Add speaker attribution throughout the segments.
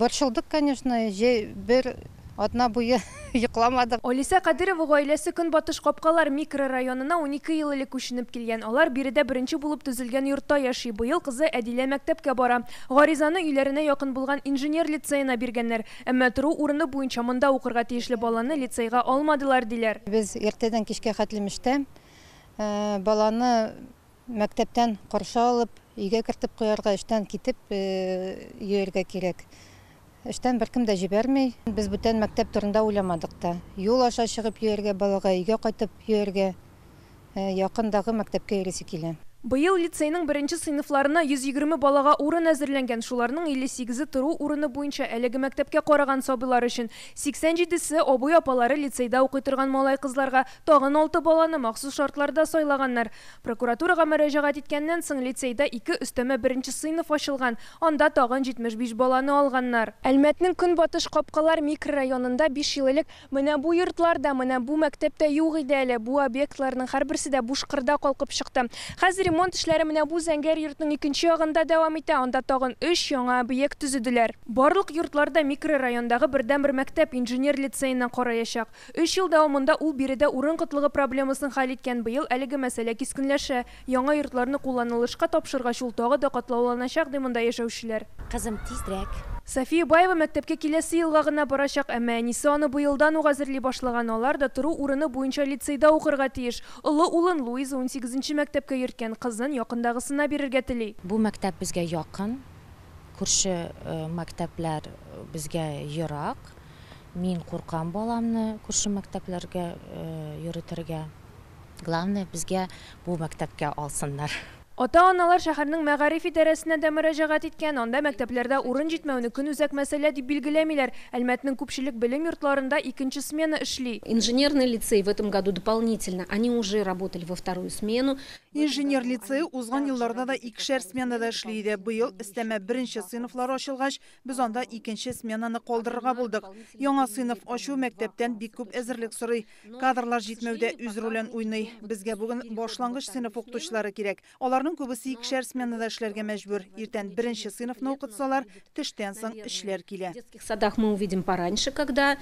Speaker 1: Борчылдык, конечно, җәй бер атна буе йокламадык.
Speaker 2: Алисә Кадырова гаиләсе Көнбатыш Капкалар микрорайонына 12 ел элек күченеп килгән. Алар биредә беренче булып төзелгән йортта яши. Быел кызы Әдилә мәктәпкә бара. Гаризаны өйләренә якын булган инженер лицеена биргәннәр. Әмма тору урыны буенча монда укырга тиешле баланы лицейга алмадылар, диләр.
Speaker 1: Без иртәдән кичкә хәтлем эштә. Баланы мәктәптән каршы алып, өйгә кертеп куярга, эштән китеп йөрергә кирәк. Эштән беркем дә җибәрми. Без бүтән мәктәп турында уйламадык та. Юл аша чыгып йөрергә балага, өйгә кайтып йөрергә, якындагы мәктәпкә йөрисе килә.
Speaker 2: Быел лицейның беренче сыйныфларына 120 балага урын әзерләнгән. Шуларның 58-е тору урыны буенча әлеге мәктәпкә караган сабыйлар өчен. 87-се абый-апалары лицейда укый торган малай-кызларга. Тагын 6 баланы махсус шартларда сайлаганнар. Прокуратурага мөрәҗәгать иткәннән соң лицейда ике өстәмә беренче сыйныф ачылган. Анда тагын 75 баланы алганнар. Әлмәтнең Көнбатыш Капкалар микрорайонында 5 ел элек менә бу йортлар да, менә бу мәктәп тә юк иде әле. Бу объектларның һәрберсе дә буш кырда калкып чыкты. Хәзер ремонт эшләре менә бу зәңгәр йортның икенче ягында дәвам итә. Анда тагын өч яңа объект төзеделәр. Барлык йортлар да микрорайондагы бердәнбер мәктәп, инженер лицеена караячак. Өч ел дәвамында ул биредә урын кытлыгы проблемасын хәл иткән. Быел әлеге мәсьәлә кискенләшә. Яңа йортларны кулланылышка тапшыргач, ул тагы да катлауланачак, ди монда яшәүчеләр.
Speaker 3: Кызым, тизрәк.
Speaker 2: София Баева мәктәпкә киләсе елга гына барачак, әмма әнисе аны быелдан ук әзерли башлаган. Алар да тору урыны буенча лицейда укырга тиеш. Олы улын Луиза 18-нче мәктәпкә йөрткән, кызын якындагысына бирергә тели.
Speaker 3: Бу мәктәп безгә якын, күрше мәктәпләр безгә ерак. Мин куркам баламны күрше мәктәпләргә йөртергә. Главное, безгә бу мәктәпкә алсыннар.
Speaker 2: Ата-аналар шәһәрнең мәгариф идарәсенә дә мөрәҗәгать иткән. Анда мәктәпләрдә урын җитмәүне көнүзәк мәсьәлә дип билгеләмиләр. Әлмәтнең күпчелек белем йортларында икенче смена эшли.
Speaker 4: Инженерный лицей в этом году дополнительно, они уже работали во вторую смену.
Speaker 5: Инженер лицее узган елларда да икешәр сменада эшли иде. Быел өстәмә беренче сыйныфлар ачылгач, без анда икенче сменаны калдырырга булдык. Яңа сыйныф ачу мәктәптән бик күп әзерлек сорый. Кадрлар җитмәү дә үз ролен уйный. Безгә бүген башлангыч сыйныф укытучылары кирәк. Аларның күбесе икешәр сменада эшләргә мәҗбүр. Иртән беренче сыйныфны укытсалар, төштән соң өчләр килә.
Speaker 4: В детских садах мы увидим пораньше, когда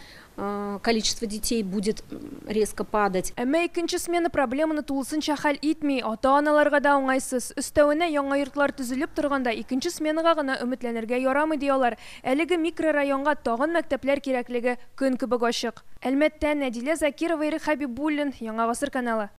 Speaker 4: количество детей будет резко падать.
Speaker 2: Әмма икенче смена проблеманы тулысынча хәл итми. Ата-аналарга да уңайсыз. Өстәвенә, яңа йортлар төзелеп торганда икенче сменага гына өметләнергә ярамый, ди алар. Әлеге микрорайонга тагын мәктәпләр кирәклеге көн кебек ачык. Әлмәттән Әдилә Закирова, Ирек Хәбибуллин, Яңа Гасыр каналы.